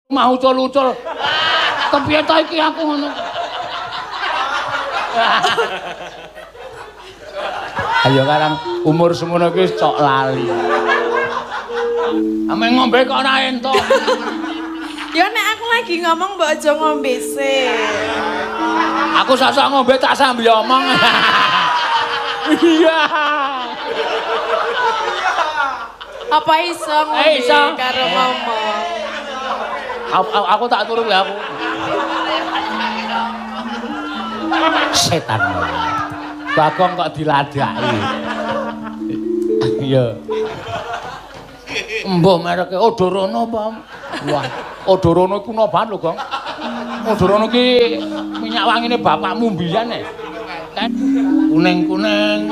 Mau ucul-ucul. Kepiye ta iki aku ngono. Ayo karang umur semono iki wis cok lali. Ame ngombe kok ora entuk. Ya nek aku lagi ngomong mbok aja ngombe sik. Aku sosok ngombe tak sambil omong. Iya. Apa iso ngombe karo ngomong? Aku tak turu lho aku. Setan. Bagong kok diladaki. Iya. Mbah mereke Odorono apa? Wah, Odorono iku kuno banget lho, Gong. Odorono ki minyak wangine bapakmu mbiyen e. Kuning-kuning.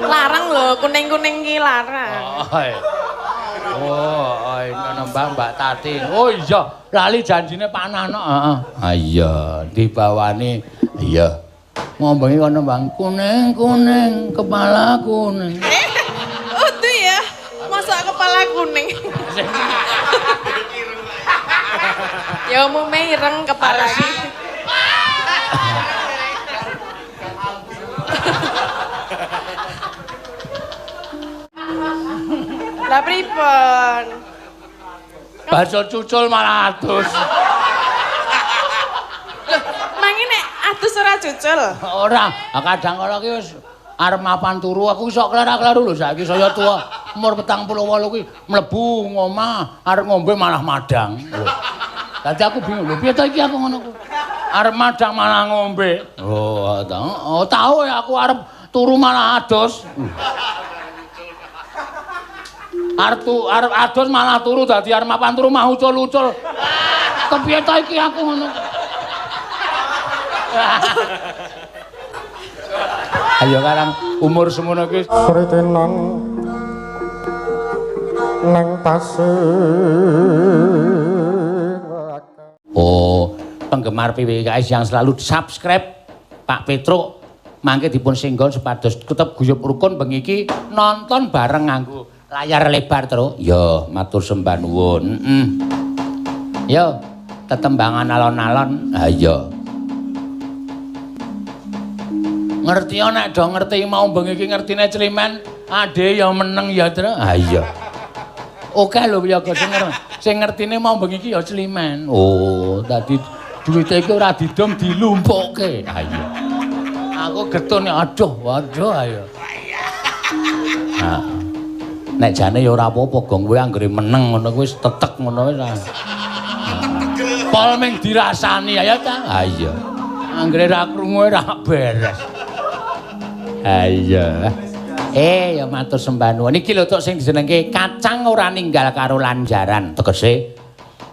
Larang lho, kuning-kuning ki larang. Oh, ngono Mbak Tati. Oh iya, lali janjine Pak Nano. Heeh. Ah iya, dibawani. Iya. Ngombengi kono Bang, kuning-kuning, kepala kuning. Utuh ya. Masa kepala kuning. Ya umume ireng kepala iki. Lah pripun? Bakso cucul malah adus. Loh, mangi nek adus ora cucul? Ora, kadang kala ki wis arep mapan turu aku iso klerak-kleru lho saiki saya tuwa umur 48 kuwi mlebu ngomah arep ngombe malah madang. Dadi aku bingung lho piye to iki aku ngono ku. Arep madang malah ngombe. Oh, oh tau ya aku arep turu malah adus. Arep adus malah turu dadi arep mapan turu mah ucul-ucul. Kepiye to iki aku ngono. Ayo karang umur semono iki sritenan nang pasir. Oh, penggemar PWKS yang selalu subscribe Pak Petruk mangke dipun singgol supados tetep guyub rukun bengi iki nonton bareng nganggo layar lebar terus. Ya, matur sembah nuwun. Heeh. Yo, tetembangan alon-alon. Ha iya. Ngerti nek do ngerti mau bengi iki ngertine Climen, ade ya meneng ya, Tru. Ha iya. Oke lho ya sing ngertine mau bengi iki ya Climen. Oh, dadi duwite iki ora didom dilumpukke. Ha iya. Aku getun aduh, waduh ayo. Ha. Nek jane ya ora apa-apa, Gong, kowe anggere meneng ngono kuwi wis tetek ngono wis. Pol ming dirasani ya ta? Ha iya. Anggere ra krungu ora beres. Ha iya. Ya matur sembah nuwun. Iki lho tok sing dijenengke kacang ora ninggal karo lanjaran. Tegese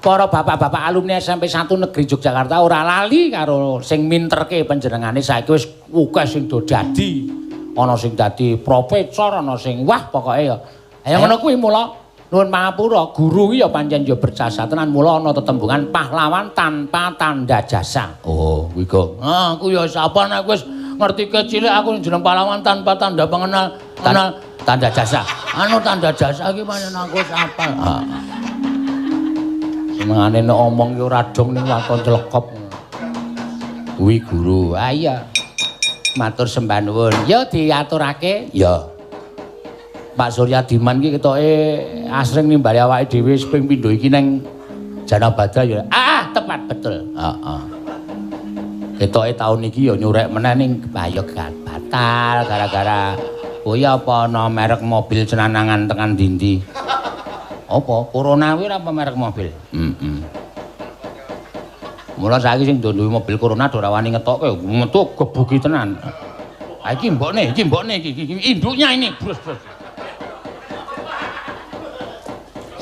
para bapak-bapak alumni SMP 1 Negeri Yogyakarta ora lali karo sing minterke panjenengane saiki wis akeh sing do dadi. Ana sing dadi profesor, ana sing wah pokoke ya. Ayo ngono kuwi mula nuwun pangapura, guru kuwi ya pancen ya berjasa tenan mula ana tetembungan pahlawan tanpa tanda jasa. Oh, kuwi kok. Ah, aku ya sapa nek wis ngerti kecilik aku jeneng pahlawan tanpa tanda pengenal, tanda jasa. Anu tanda jasa iki pancen aku wis apal. Ah. Senengane nek omong ki ora dong ning lakon celekop. Kuwi guru. Ah iya. Matur sembah nuwun. Ya diaturake. Ya. Pak Surya Diman ki ketoke asring nimbali awake dhewe ping pindho iki nang Janabadra ya. Ah, tepat betul. Heeh. Ketoke taun iki ya nyurek meneh ning ayo batal gara-gara oh ya apa ana merek mobil cenanangan tekan dindi. Apa? Corona kuwi apa merek mobil? Heeh. Mula saiki sing duwe mobil Corona ora wani ngetokke, metu gebuki tenan. Ha iki mbokne, iki induknya ini, brus brus.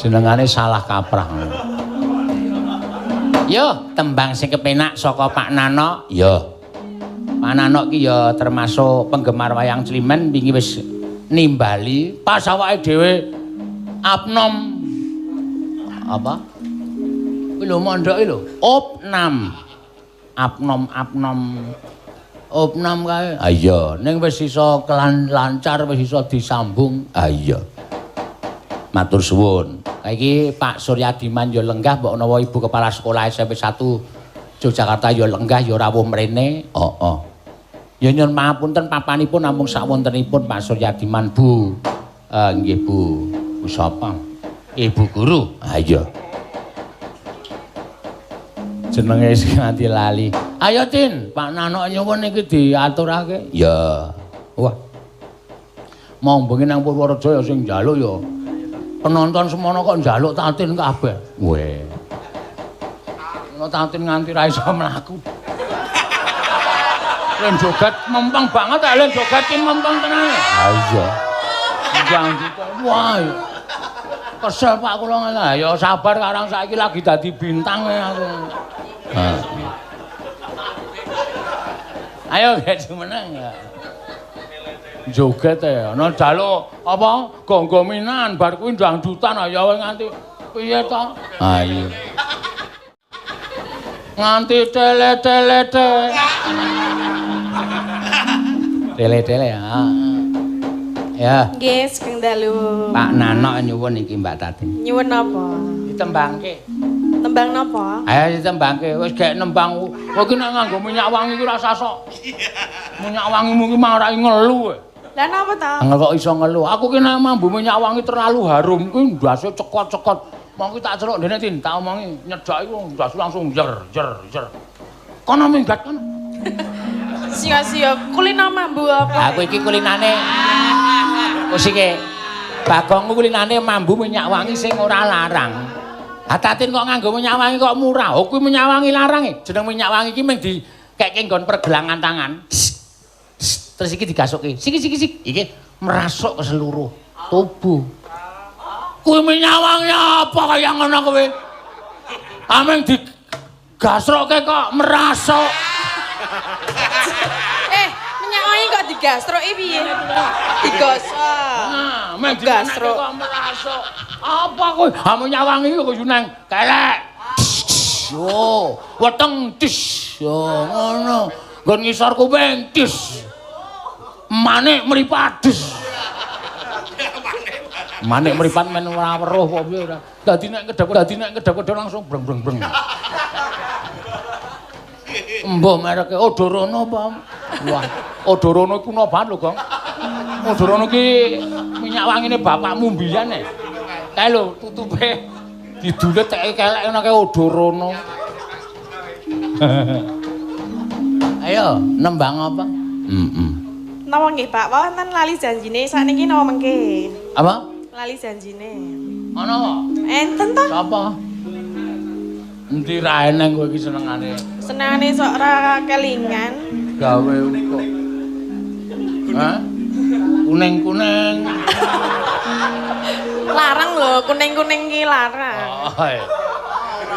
Jenengane salah kaprah. Yo, tembang sing kepenak saka Pak Nano. Yo. Pak Nano ki ya termasuk penggemar wayang Climen wingi wis nimbali pas awake dhewe apnom apa? Kuwi lho mondoke lho, opnam. Apnom opnam kae. Ha iya, ning wis iso lancar, wis iso disambung. Ha iya. Matur suwun. Iki Pak Suryadiman ya lenggah mbok menawa Ibu Kepala Sekolah SMP 1 Yogyakarta ya lenggah ya rawuh mrene. Heeh. Ya nyuwun pangapunten papanipun namung sakwontenipun Pak Suryadiman Bu. Nggih Bu. Bu sapa? Ibu guru. Ha iya. Jenenge sing nganti lali. Ayo Tin, Pak Nanok nyuwun iki diaturake. Ya. Wah. Mau bengi nang Purworejo ya sing njaluk ya. Penonton semono kok njaluk Tatin kabeh. Weh. Ono Tatin nganti ra iso mlaku. Len joget mempeng banget, len joget ki mempeng tenan. Ha iya. Wah. Kesel Pak kula ngene. Ya sabar karang saiki lagi dadi bintang aku. Ayo gek jumeneng ya. Joget e ana jaluk apa gonggominan bar kuwi dangdutan ayo nganti piye to? Ha iya. Nganti tele-tele te. Tele-tele ya. Ya. Nggih, sugeng dalu. Pak Nanok nyuwun iki Mbak Tatin. Nyuwun napa? Ditembangke. Tembang napa? Ayo ditembangke. Wis gek nembang. Kowe iki nek nganggo minyak wangi iki rasa sok. Minyak wangimu iki marai ngelu. Lah napa ta? Angel kok iso ngelu. Aku ki nek mambu minyak wangi terlalu harum kuwi ndase cekot-cekot. Mongko tak celuk ndene Tin, tak omongi nyedak iku ndase langsung jer jer jer. Kono minggat kono. Sia-sia kulino mambu apa? Aku iki kulinane wis iki. Bagongku kulinane mambu minyak wangi sing ora larang. Ha Tatin kok nganggo minyak wangi kok murah. Oh kuwi minyak wangi larang e. Jeneng minyak wangi iki mung dikeke nggon pergelangan tangan. Terus iki digasuki. Siki siki siki. Iki merasuk ke seluruh tubuh. Kuwi minyak wangi apa kaya ngono kowe? Ameng digasroke kok merasuk. Minyak wangi kok digasroki piye? Digosok. Nah, meng digasrok kok merasuk. Apa kowe? Ha minyak wangi kok yo nang kelek. Yo, weteng tis. Yo ngono. Nggon ngisor kuping tis. Manik mripat des. Manik mripat men ora weruh apa piye ora. Dadi nek kedhep-kedhep langsung breng-breng-breng. Mbah mereke Odorono apa? Wah, Odorono iku kuno banget lho, Gong. Odorono ki minyak wangine bapakmu mbiyen e. Kae lho tutupe didulet teke kelek ngono kae Odorono. Ayo, nembang apa? Heeh. Napa nggih, Pak? Wonten lali janjine sakniki napa mengke? Apa? Lali janjine. Ana apa? Enten to? Sapa? Endi ra eneng kowe iki senengane? Senengane sok ora kelingan. Gawe kok. Hah? Kuning-kuning. Larang lho, kuning-kuning ki larang.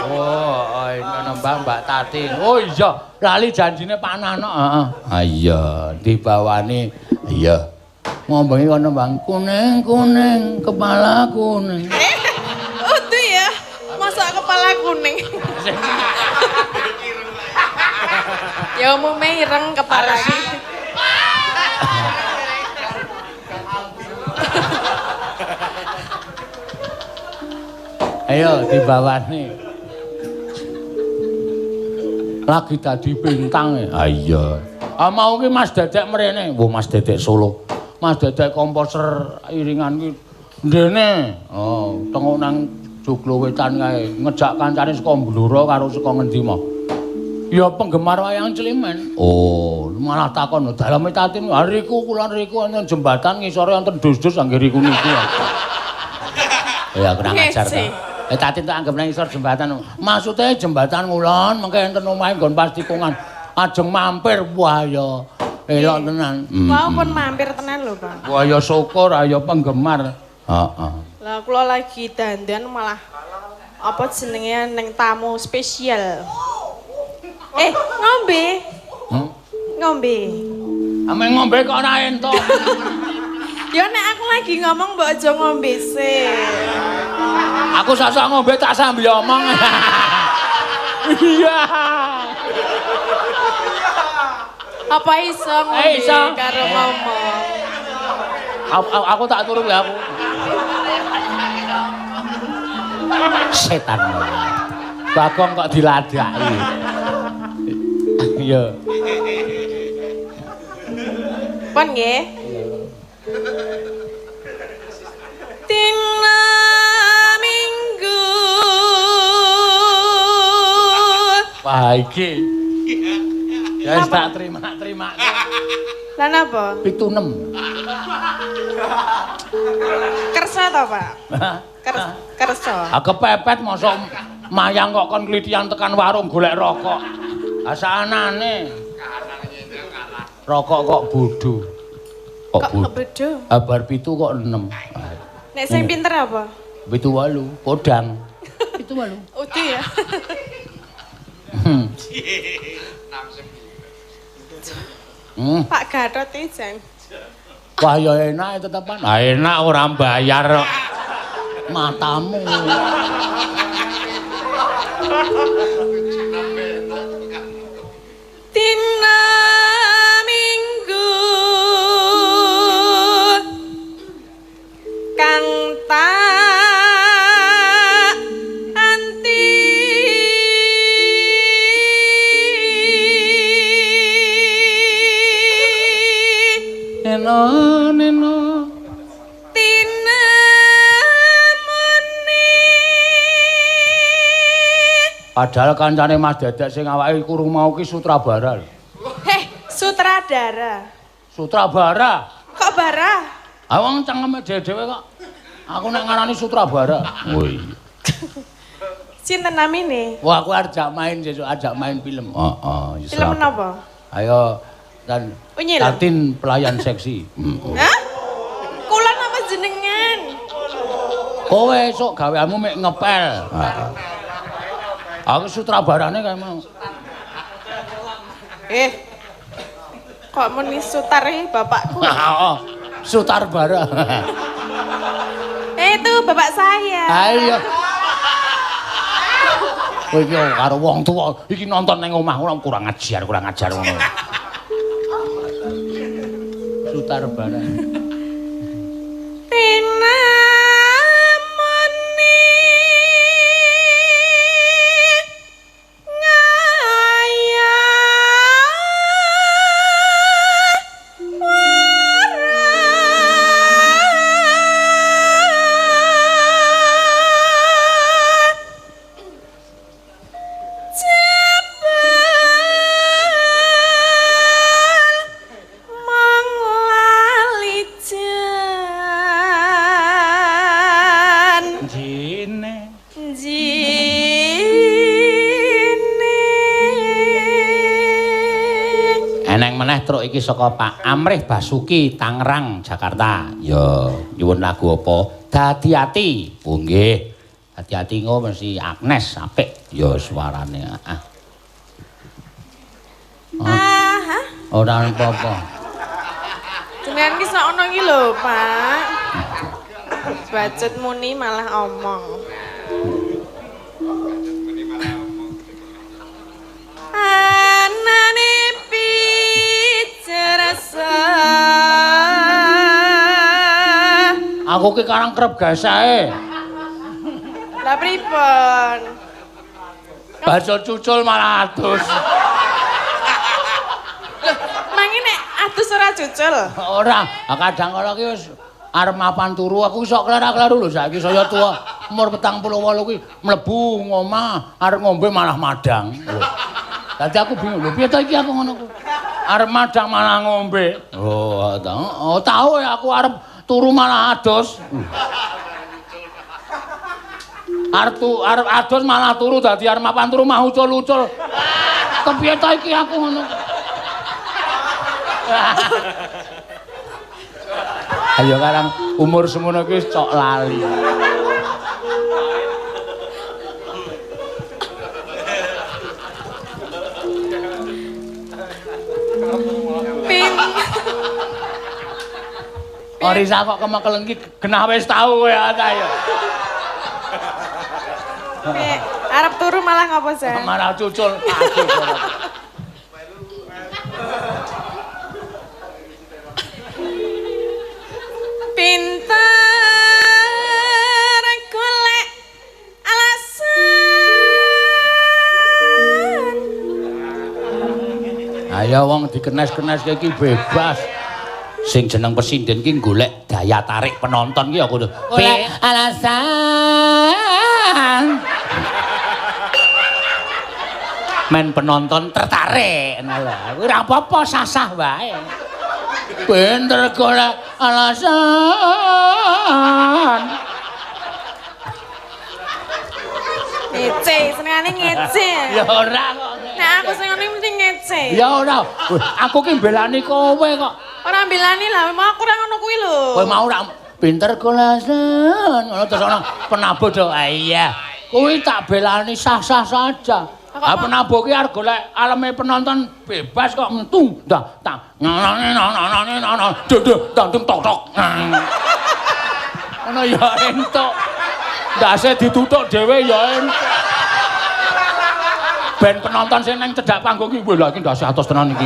Oh, nembang Mbak Tatin. Oh iya, lali janjine Pak Nanok, heeh. Ha iya, dibawani. Iya. Ngombengi kono nembang kuning-kuning, kepala kuning. Utuh ya. Masa kepala kuning. Ya umume ireng kepala iki. Ayo dibawani. Lagi dadi bintang e. Ha iya. Ah mau ki Mas Dedek mrene. Wah Mas Dedek Solo. Mas Dedek komposer iringan ki ndene. Oh, tengok nang Joglo Wetan kae ngejak kancane saka Blora karo saka ngendi mah. Ya penggemar wayang Climen. Oh, malah takon daleme Tatin riku kula riku wonten jembatan ngisore wonten dus-dus anggere riku niku. Ya kurang ajar ta. Tatin tak anggap nang ngisor jembatan. Maksude jembatan ngulon mengke enten omahe nggon pas tikungan. Ajeng mampir wah ya elok tenan. Wah pun mampir tenan lho, Pak. Wah ya syukur ayo penggemar. Heeh. Lah kula lagi dandan malah apa jenenge ning tamu spesial. Ngombe. Ngombe. Ame ngombe kok ora entuk. Ya nek aku lagi ngomong mbok aja ngombe sik. Aku sosok ngombe tak sambil omong. Iya. Apa iso ngombe karo ngomong? Aku tak turu ya aku. Setan. Bagong kok diladaki. Iya. Pon nggih. Dina Minggu. Wah iki. Ya wis tak terima-terima. Lah napa? 76. Kersa to, Pak? Kersa. Ah kepepet mosok mayang kok kon klitian tekan warung golek rokok. Ah saanane. Rokok kok bodho. Kok bodho? Ah bar 7 kok 6. Nek sing pinter apa? 7 8, kodang. 7 8. Udu ya. 6 9. Pak Gatot iki jan. Wah ya enak tetepan. Ah enak ora bayar kok. Matamu. Dina Minggu kang tak anti neno neno tinemoni. Padahal kancane Mas Dedek sing awake kurung mau ki Sutrabara lho. Heh, sutradara. Sutrabara. Kok bara? Ah wong cangkeme dhewe kok. Aku nek ngarani Sutrabara. Oh iya. Sinten namine? Wah, aku ajak main sesuk, ajak main film. Heeh, Film napa? Ayo dan Tatin pelayan seksi. Hah? Kula napa jenengan? Kowe esuk gaweanmu mek ngepel. Heeh. Aku sutrabarane kae mau. Kok muni sutar iki bapakku? Heeh. Sutarbara. Itu bapak saya. Ayo. Kowe iki karo wong tuwa iki nonton ning omah ora kurang ajar ngono. Sutarbara. Tinamoni ngaya Truk iki saka Pak Amrih Basuki Tangerang Jakarta. Ya, nyuwun lagu apa? Dadi ati. Oh nggih. Dadi ati engko mesti Agnes apik ya suarane. Heeh. Ah, ora apa-apa. Jenengan ki sok ono iki lho, Pak. Bacut muni malah omong. Anane picerasa. Aku ki karang kerep gasahe. Lah pripun? Bakso cucul malah adus. Lho, mangi nek adus ora cucul? Ora, kadang kala ki wis arep mapan turu aku sok kleru-kleru lho saiki saya tuwa umur 48 kuwi mlebu ngomah arep ngombe malah madang. Dadi aku bingung lho piye to iki aku ngono ku. Arep madang malah ngombe. Oh, oh tau ya aku arep turu malah adus. Arep adus malah turu dadi arep mapan turu mah ucul-ucul. Kepiye to iki aku ngono. Ayo karang umur semono kuwi wis cok lali. Orisa kok kemekelen iki genah wis tau kowe ta ya. Arep turu malah ngopo, Jan? Malah cucul. Pinter golek Ya wong dikenes-kenes iki bebas. Sing jeneng pesinden ki golek daya tarik penonton ki ya kudu. Golek alasan. Men penonton tertarik ngono lho. Ora apa-apa sasah wae. Pinter golek alasan. Ngece, senengane ngece. Ya ora kok. Nek aku sing ngene mesti ngece. Ya ora. Aku ki mbelani kowe kok. Ora mbelani lah, mau aku ora ngono kuwi lho. Kowe mau ora pinter golek. Ngono terus ana penabuh do. Ah iya. Kuwi tak belani sah-sah saja. Ah penabuh ki arep golek aleme penonton bebas kok metu. Dah tak nonone nonone nono. Duh dang tok tok. Ngono ya entuk. Ndase ditutuk dhewe ya entuk. Ben penonton sing nang cedhak panggung ki lha iki ndase atos tenan iki.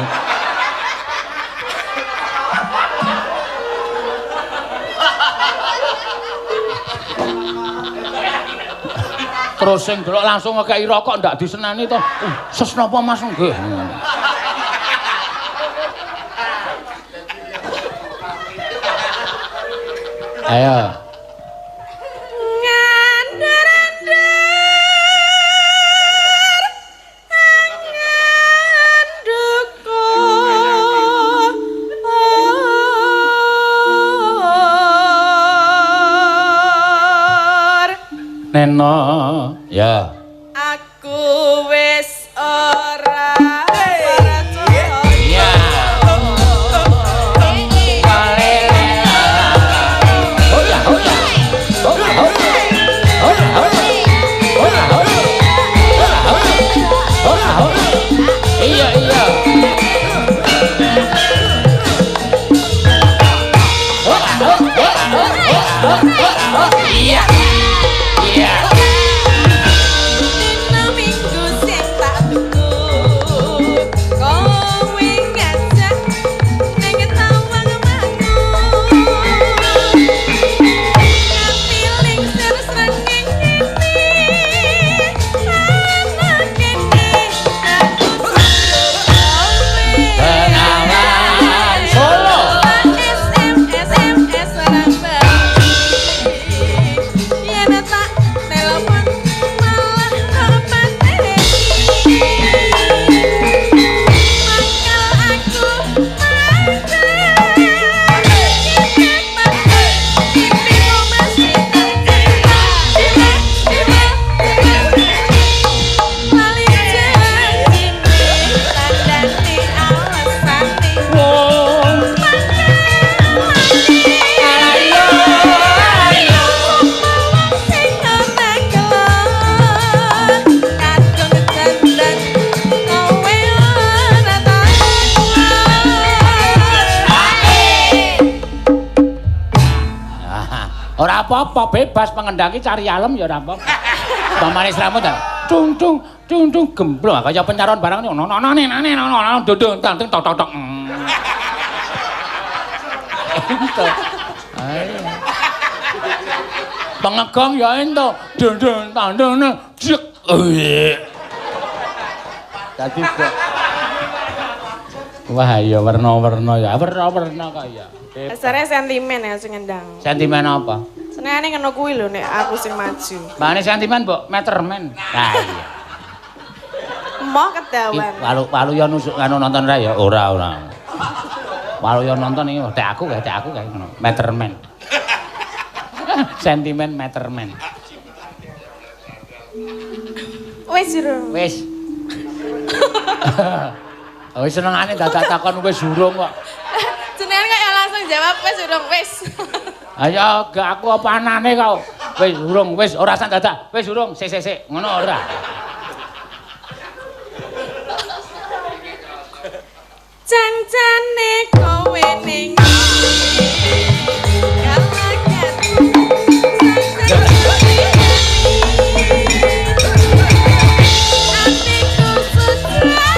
Terus sing delok langsung ngekeki rokok ndak diseneni to. Ses napa Mas nggih. Ayo. Neno, ya. Aku wis ora percaya. Iya. Oh ya, oh ya. Oh ya, oh ya. Oh ya, oh ya. Oh ya, oh ya. Oh ya, oh ya. Iya, iya. Oh, oh, oh, oh, oh, oh, iya. Iya. Dina minggu sing tak tunggu, kowe ngajak ning Tawang Mangu. Nganti lingsir srengenge ngene, ana kene aku kowe. Bengawan Solo. SMS SMS ora bali. Yen tak telepon malah kepateni. Mangkel aku mangkel. Mimpimu masih tak cinta. Cinta, cinta, cinta. Lali janjine, tandane alesane. Wong Ayo, ayo, sing ora kelon, kadung dandan, kowe ora tau. Ora apa-apa, bebas pengendaki cari alem ya ora apa-apa. Pamane sramut ta. Dung dung dung dung gemblong kaya pencaron barang ngono nono nene nene nono dudung tang tok tok tok. Entuk. Ayo. Pengegong ya entuk. Dung dung tang dung jek. Dadi kok. Wah ya werna-werna ya, werna-werna kok ya. Dasare sentimen ya sing ngendang. Sentimen apa? Senengane ngono kuwi lho nek aku sing maju. Mbane sentimen mbok metermen. Nah iya. Emoh kedawan. Walu ya nusuk anu nonton ra ya? Ora ora. Walu ya nonton iki tek aku kae ngono. Metermen. Sentimen metermen. Wis urung. Wis. Oh senengane dadak takon wis urung kok. Jenengan kok ya langsung jawab wis urung wis. Ayo gak aku apa anane kau. Wis urung wis ora sak dadak. Wis urung sik sik sik ngono ora. Janjane kowe ning kalakat. Atiku susah.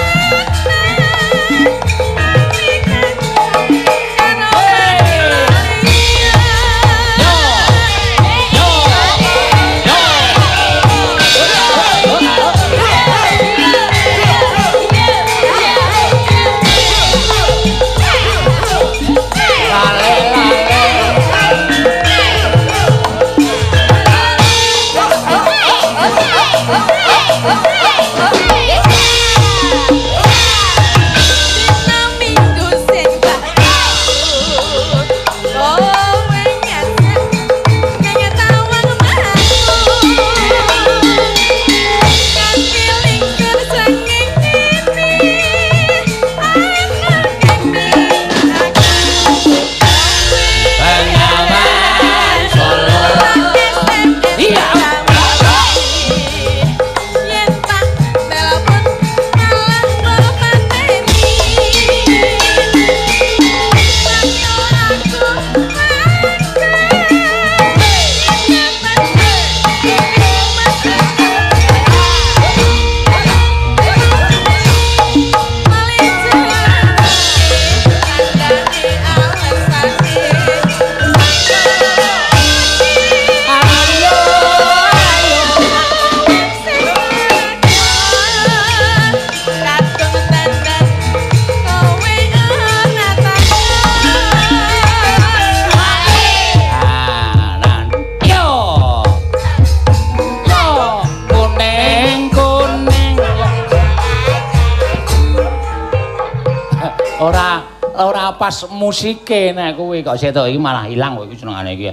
Ora pas musike nek kuwi kok setok iki malah ilang kowe iki senengane iki.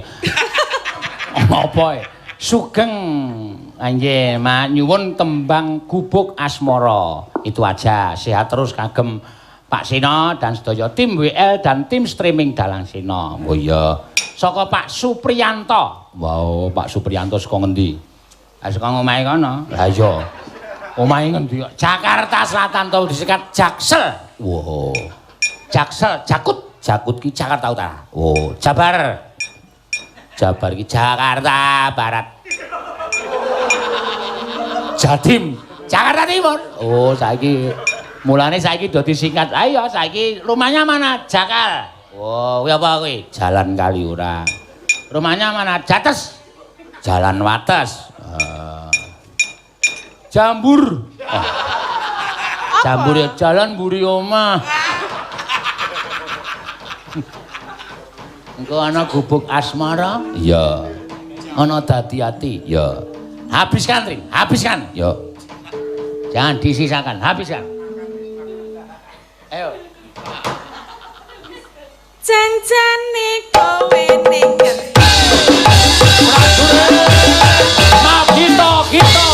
Apa e? Sugeng anjir nyuwun tembang Gubuk Asmara. Itu aja. Sehat terus kagem Pak Seno dan sedaya tim WL dan tim streaming Dalang Seno. Oh iya. Saka Pak Supriyanto. Wow, Pak Supriyanto saka ngendi? Ha saka omahe kono. Lah iya. Omahe ngendi? Jakarta Selatan to disikat Jaksel. Wow. Jaksel, Jakut, Jakut ki Jakarta Utara. Oh, Jabar. Jabar ki Jakarta Barat. Jatim, Jakarta Timur. Oh, saiki mulane saiki do disingkat. Ayo saiki rumahnya mana? Jakal. Oh, kuwi apa kuwi? Jalan Kaliurang. Rumahnya mana? Jates. Jalan Wates. Jambur. Oh. Jambur ya jalan mburi omah. Engko ana Gubuk Asmara? Iya. Ana Dadi Ati? Iya. Habiskan, Trin, habiskan. Yo. Jangan disisakan, habiskan. Ayo. Janjane kowe ning ngendi? Maaf kita, kita.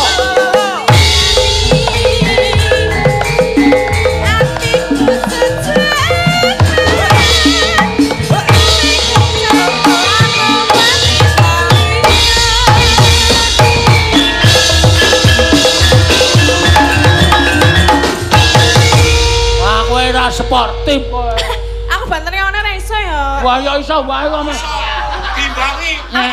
Sportif kowe. Aku banter ngono ora iso ya. Wah ya iso wae kok Mas. Timbangi. Ne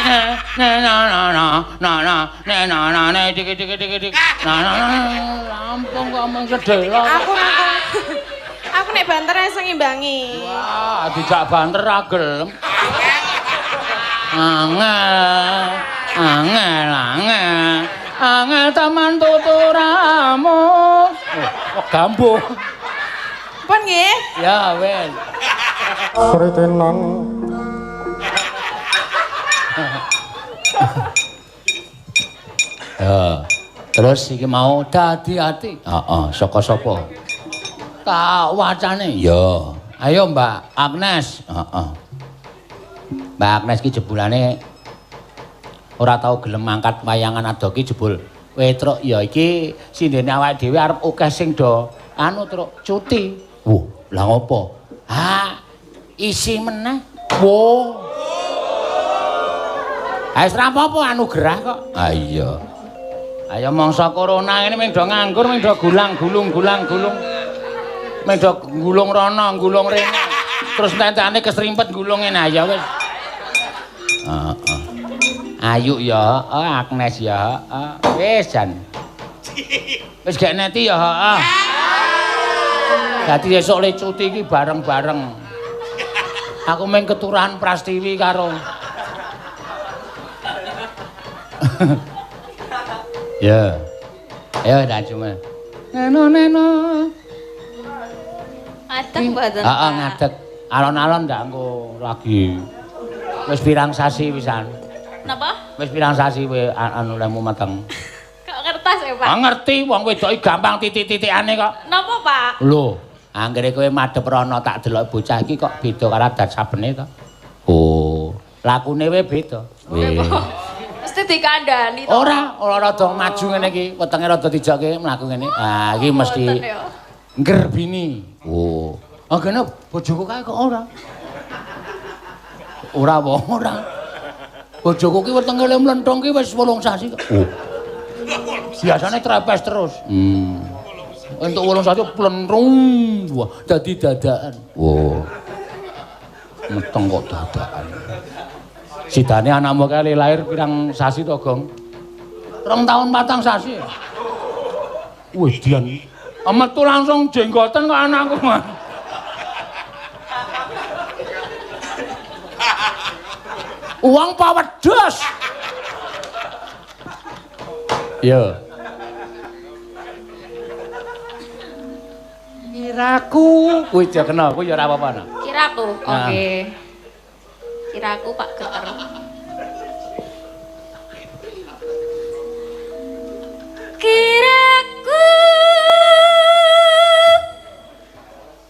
ne na na na na na ne na na ne dik dik dik dik. Na na rampung kok mung sedela. Aku nek banter iso ngimbangi. Wah, dijak banter ra gelem. Angel, angel, angel. Angel taman tuturamu. Oh, gambuh. Pun nggih? Ya wis. Sritenan. Ya. Terus iki mau Dadi Ati. Heeh, saka sapa? Tak wacane. Ya. Ayo Mbak Agnes. Heeh. Mbak Agnes ki jebulane ora tau gelem mangkat wayangan ado ki jebul wetruk ya iki sindene awake dhewe arep akeh sing do anu truk cuti. Wuh, lah ngopo? Ha, isi meneh. Wo. Ha wis ra apa-apa anugerah kok. Ha iya. Ayo mangsa corona ngene mung do nganggur, mung do gulang-gulung gulang-gulung. Mung do gulung rono, gulung rene. Terus tentane kesrimpet gulung ngene ya wis. Heeh. Ayu ya, oh Agnes ya, heeh. Wis jan. Wis gek neti ya, heeh. Dadi esuk le cuti iki bareng-bareng. Aku mung keturahan Prastiwi karo. Ya. Ayo dak cuma. Neno neno. Ngadeg mboten. Heeh, ngadeg. Alon-alon ndak engko lagi. Wis pirang sasi pisan. Napa? Wis pirang sasi kowe anu lehmu meteng. Kok ngertos? Ngertos ya, Pak. Ah ngerti wong wedok iki gampang titik-titikane kok. Napa, Pak? Lho, anggere kowe madhep rono tak delok bocah iki kok beda karo adat sabene to. Oh, lakune wae beda. Mesti dikandani to. Ora, ora rada maju ngene iki, wetenge rada dijokke mlaku ngene. Ah, iki mesti nggerbini. Oh. Ah kene bojoku kae kok ora. Ora wong ora. Bojoku ki wetenge le mlenthung ki wis 8 sasi kok. Oh. Biasane trepes terus. Entuk 8 sasi plentrung. Wah, dadi dadakan. Oh. Meteng kok dadakan. Sidane anakmu kae lahir pirang sasi to, Gong? 2 tahun 4 sasi. Wih, dian. Metu langsung jenggoten kok anakku. Uang pawedes. Yo. Kiraku kuwi aja kena, kuwi ya ora apa-apa no. Kiraku, oke. Kiraku Pak Geter. Kiraku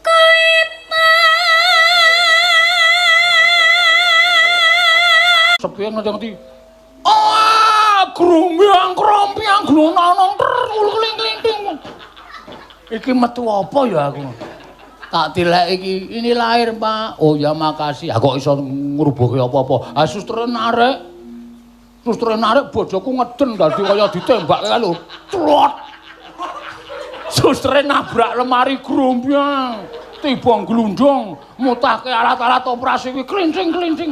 kowe sepi ngerti-ngerti. Ah, grumbyang krombyang glonanong kling-kling. Iki metu apa ya aku? Tak tilek iki, ini lahir, Pak. Oh ya makasih. Aku kok iso ngrubuhke apa-apa. Ah sustere narik. Sustere narik bojoku ngeden dadi kaya ditembak kae lho. Trot. Sustere nabrak lemari grumbyang. Tiba glundung, mutahke alat-alat operasi kuwi klincing-klincing.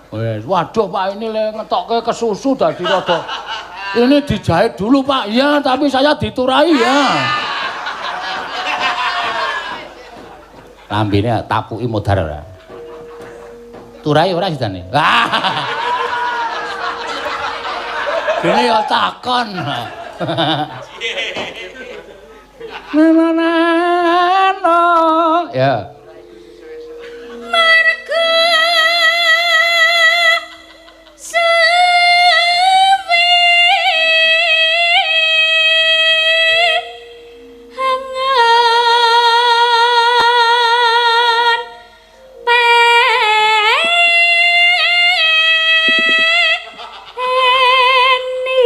Wes, waduh Pak ini le ngetokke kesusu dadi rada. Ini dijahit dulu Pak. Iya, tapi saya diturai ya. Lambene tapuki modar ora. Turai ora sidane. Dene ya takon. Na na na. Ya. Marga suwi hangan peni.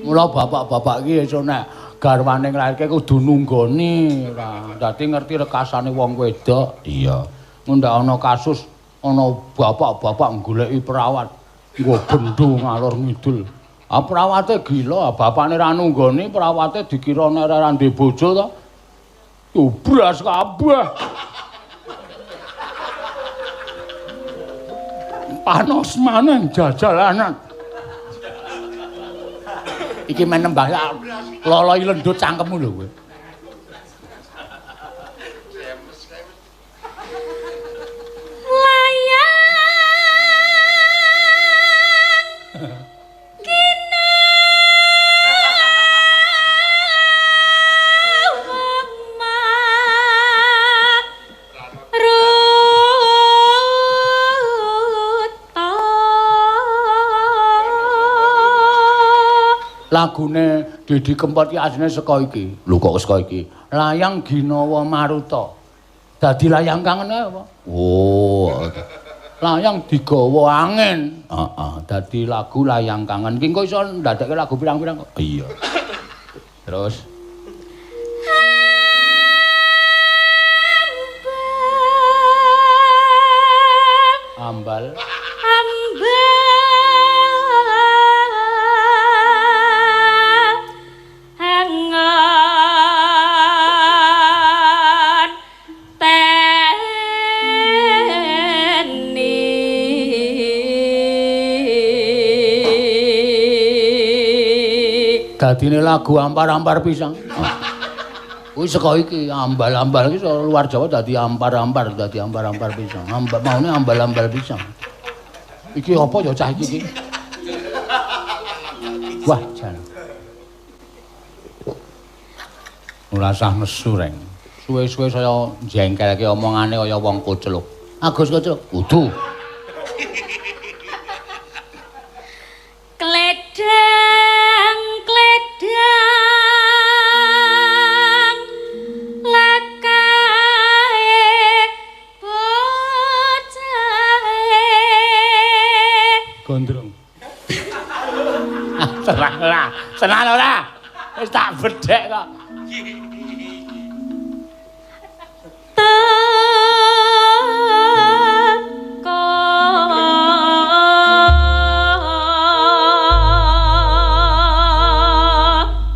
Mula bapak-bapak iki iso nek garwane nglairke kudu nunggoni ora. Dadi ngerti rekasane wong wedok. Iya. Ngundak ana kasus ana bapak-bapak goleki perawat nggo bendho ngalor ngidul. Ah perawate gila, bapakne ra nunggoni, perawate dikira nek ora ndek bojo to. Tubras kabeh. Panos maneh jajalanan. Iki men nembah loloi lendut cangkemmu lho kowe. Layang kina maruta. Lagune Didi Kempot iki asline saka iki. Lho kok saka iki? Layang Ginawa Maruta. Dadi layang kangen apa? Oh. Layang digawa angin. Heeh, dadi lagu layang kangen. Ki engko iso ndadekke lagu pirang-pirang kok. Iya. Terus ambal ambal teni. Dadine lagu ampar-ampar pisang. Kuwi saka iki ambal-ambal iki saka luar Jawa dadi ampar-ampar, dadi ampar-ampar pisang. Ambal maune ambal-ambal pisang. Iki apa ya cah iki iki? Wah, jan. Ora usah nesu, Reng. Suwe-suwe saya jengkelke omongane kaya wong kocluk. Agus kocluk, kudu. Tenang ora. Tenang ora. Wis tak bedhek kok. Teko.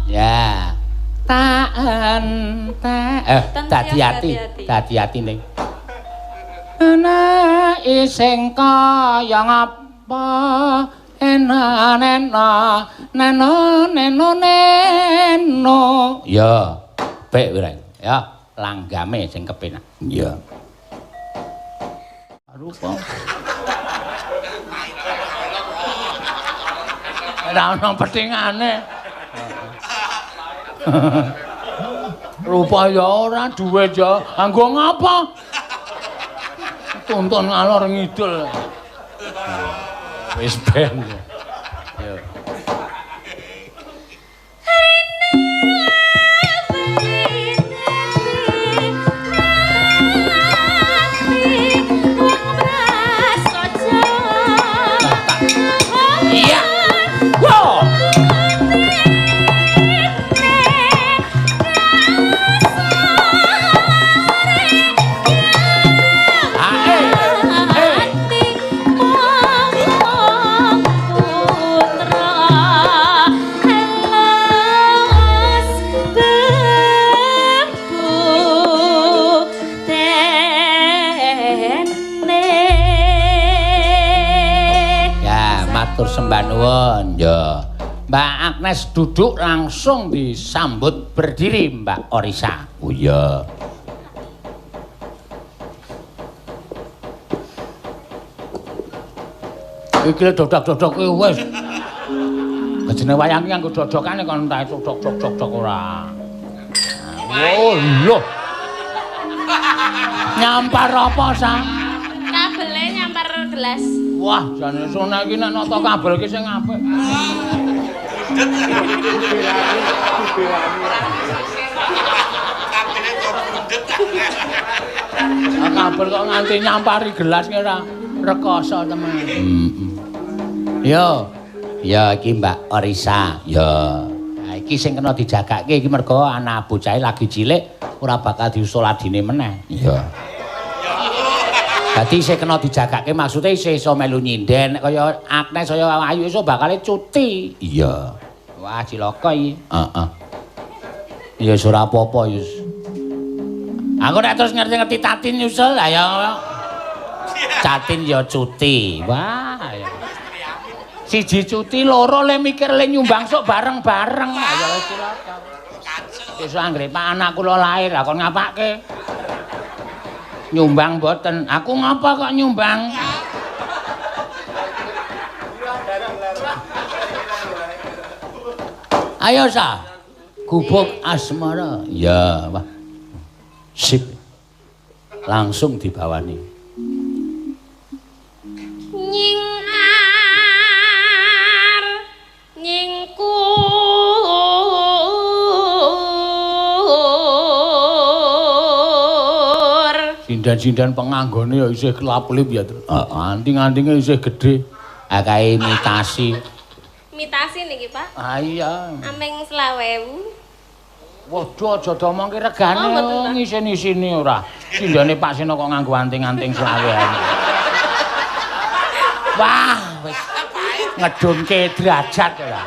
Ya. Tak entek. Dadi ati, dadi ati ning. Ana ising kaya ngapa ena nena neno neno neno. Ya, pek wireng. Ya, langgame sing kepenak. Iya. Rupa. Ora ono petingane. Rupa ya ora, duwe ya. Anggo ngapa? Tonton ngalor ngidul. Wis ben. Yo. Iya. Wow. Sembah nuwun ya. Mbak Agnes duduk langsung disambut berdiri Mbak Orisa. Oh iya. Iki lho dodok-dodok kuwi wis. Jenenge wayang iki nganggo dodokane kon entek dodok-dodok ora. Oh lho. Nyampar apa sa? Kabele nyampar gelas. Wah, jane sona iki nek nata kabel iki sing apik. Kabel kok nganti nyampari gelas ki ora rekoso temen. Yo. Ya iki Mbak Orisa. Ya. Nah iki sing kena dijagake iki mergo anak bocahe lagi cilik ora bakal diusul adine meneh. Iya. Dadi isih kena dijagake maksude isih iso melu nyinden nek kaya Agnes kaya Ayu iso bakale cuti. Iya. Wah, cilaka iki. Heeh. Ya wis ora apa-apa ya. Aku nek terus ngerti-ngerti Tatin nyusul lah ya. Tatin ya cuti. Wah ya. Siji cuti, loro le mikir le nyumbang sok bareng-bareng. Ya wis cilaka. Sesuk anggere Pak anak kula lahir, lah kon ngapake? Nyumbang mboten. Aku ngapa kok nyumbang? Ayo sa. Gubuk asmara. Ya, wah. Sip. Langsung dibawani. Nyingkar nyingkur. Sindan-sindan penganggone ya isih kelap-kelip ya. Heeh, anting-antinge isih gedhe. Akae imitasi. Imitasi niki, Pak? Ah iya. Ameng 20.000. Waduh, aja diomongke regane ngisin-isini ora. Sindane Pak Seno kok nganggo anting-anting 20.000. Wah, wis ngedunke derajat ora.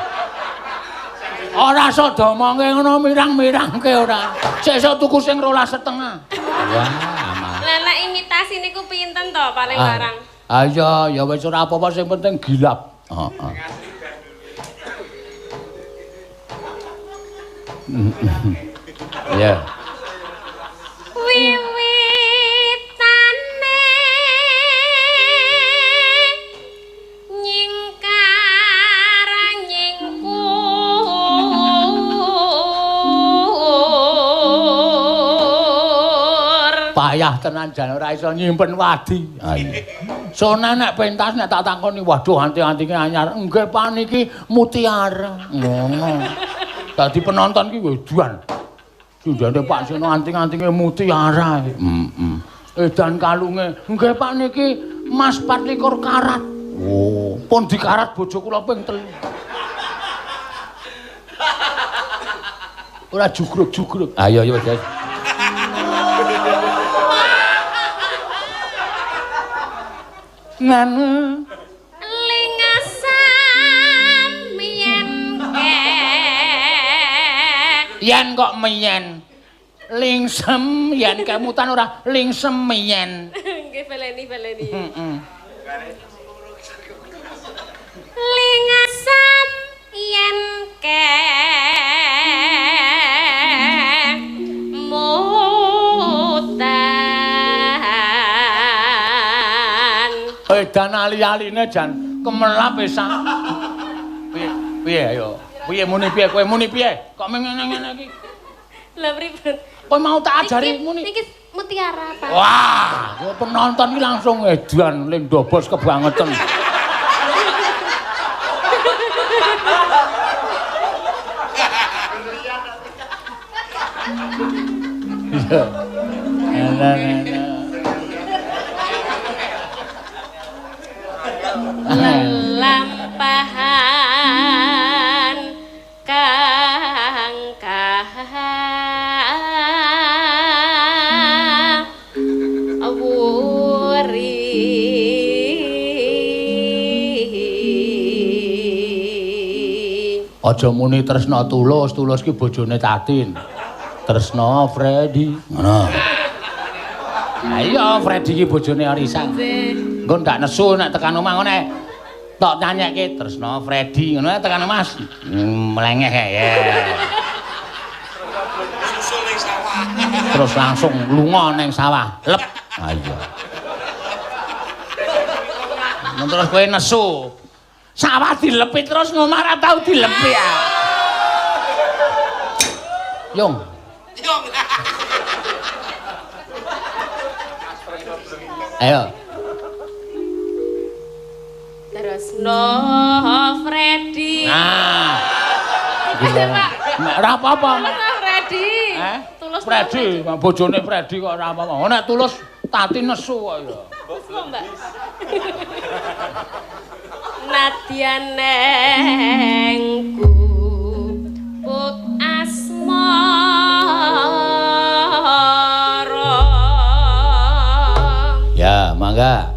Ora iso diomongke ngono mirang-mirangke ora. Sesuk tuku sing 12,5. Wah. Lah nek imitasi niku pinten to paling larang? Ah iya, ya wis ora apa-apa sing penting gilap. Heeh. Ya. Wiwitane nyingkar nyingkur. Payah tenan jan ora iso nyimpen wadi. Ha iya. Sona nek pentas nek tak takoni, waduh anting-antinge anyar. Nggih Pak niki mutiara. Ngono. Dadi penonton ki wedan. Sindane Pak Seno anting-antinge mutiara. Heeh. Edan kalunge. Nggih Pak niki emas 24 karat. Oh, pun dikarat bojo kula ping 3. Ora jugruk-jugruk. Ayo ayo wis. Nanu Lingasam yen ke. Yen kok meyen. Lingsem yen kemutan ora lingsem yen. Nggih baleni baleni. Heeh. Lingasam yen ke mutan. Edan ali-aline jan kemelap pisan. Piye piye ayo. Piye muni piye kowe muni piye? Kok ngene-ngene iki? Lah pripun? Kowe mau tak ajari muni. Niki mutiara, Pak. Wah, penonton iki langsung edan ling dobos kebangetan. Iya. Lelampahan kang kawuri. Aja muni Tresna Tulus, Tulus ki bojone Tatin. Tresna Freddy. Ngono. Ha iya Freddy ki bojone Arisan. Engko ndak nesu nek tekan omah ngene. Tok nyanyekke Tresna Freddy ngono tekan omah mlengeh ya. Susul ning sawah. Terus langsung lunga ning sawah. Lep. Ha iya. Terus kowe nesu. Sawah dilepi terus ngomah ora tau dilepi ya. Yung. Yung. Ayo. Tresno Freddy. Nah. Ora apa-apa. Tresno Freddy. Eh? Tulus Freddy, bojone Freddy kok ora apa-apa. Oh nek Tulus Tati nesu kok ya. Tresno, Mbak. Nadyan neng gubuk asmara. Ya, mangga.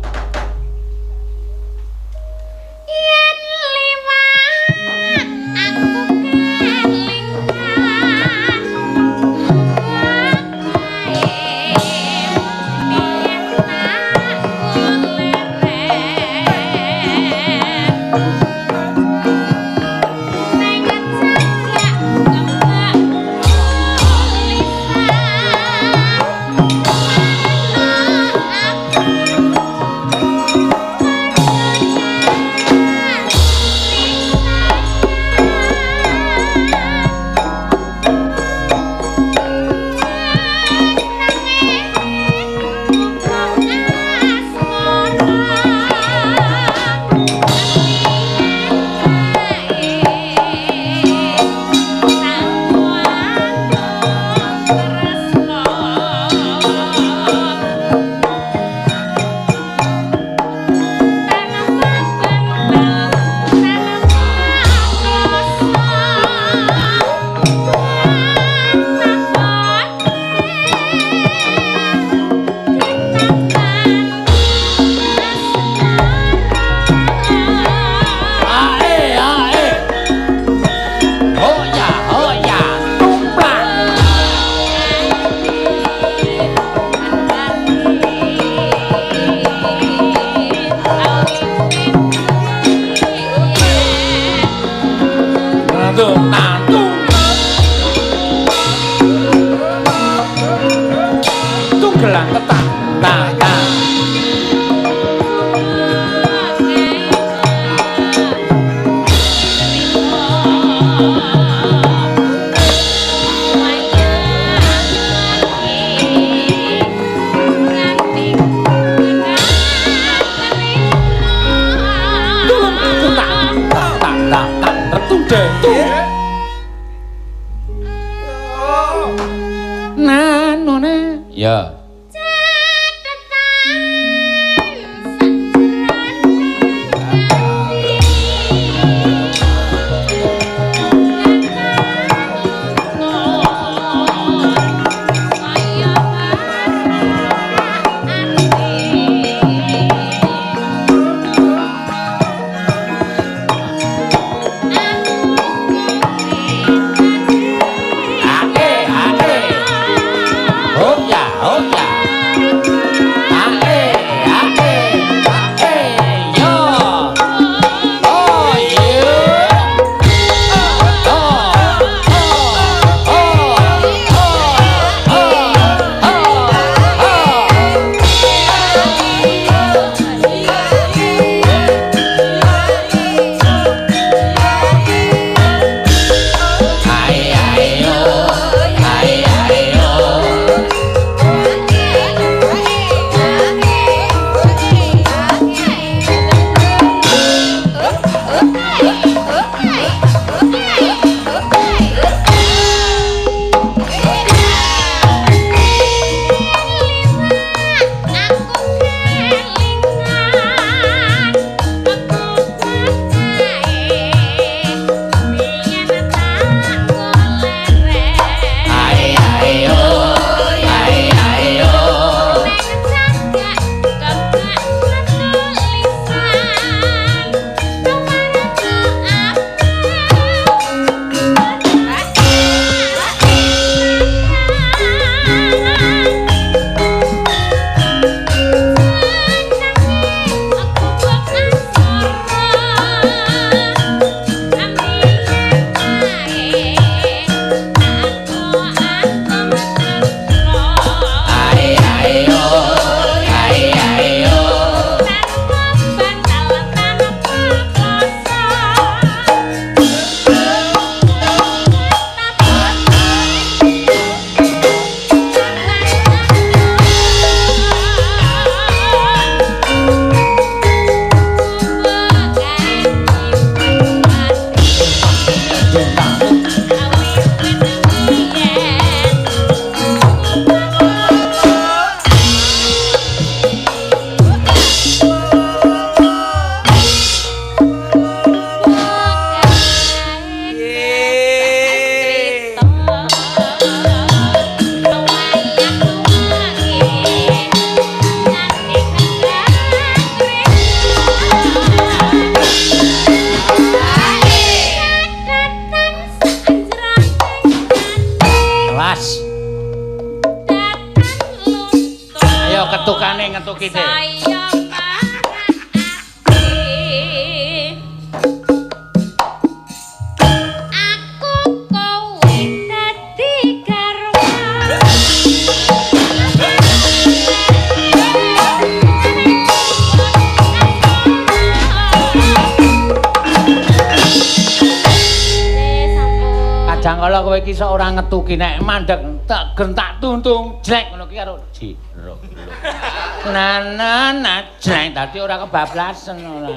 Yen liwat aku kelingan wae yen tak leren neng cagak kembang tulisan Ae ae. Oh ya, oh ya, tumplak. Nantung, nantung. Tunggelang ketak, tak, tak. Tulung tak, tak, tak, tak, tak, retung detung. Nanone. Ya. ngetuki sik. Saya marah ati. Aku kowe dadi garwa. Sampun. Kadang kala kowe iki sok ora ngetuki nek mandek tak gentak tuntung jlek ngono ki karo ji ro lo. Na na na jlek dadi ora kebablasen ora.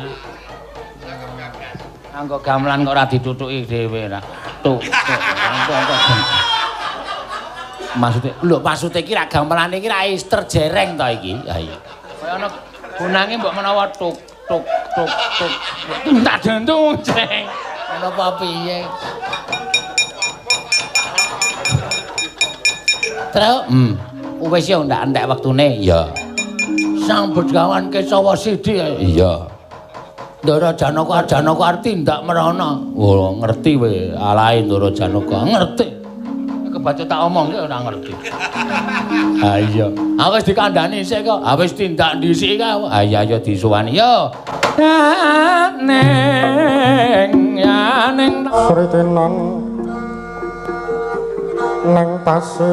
Anggo gamelan kok ora ditutuki dhewe ra. Tuk tuk tuk. Maksude lho maksude iki ra gamelane iki ra wis terjereng to iki. Ha iya. Kaya ana gunange mbok menawa tuk tuk tuk tuk. Tak dentung jleng. Ngono apa piye? Terus, wis yo ndak entek wektune. Iya. Sang Begawan Kesawa Sidi. Iya. Ndara Janaka Janaka arti ndak merana. Oh, ngerti we alae Ndara Janaka. Ngerti. Kebacut tak omong ki ora ngerti. Ha iya. Ah wis dikandhani sik kok. Ah wis tindak dhisik ka. Ha iya ya disuwani yo. Neng ya neng Sritinan nang pasir.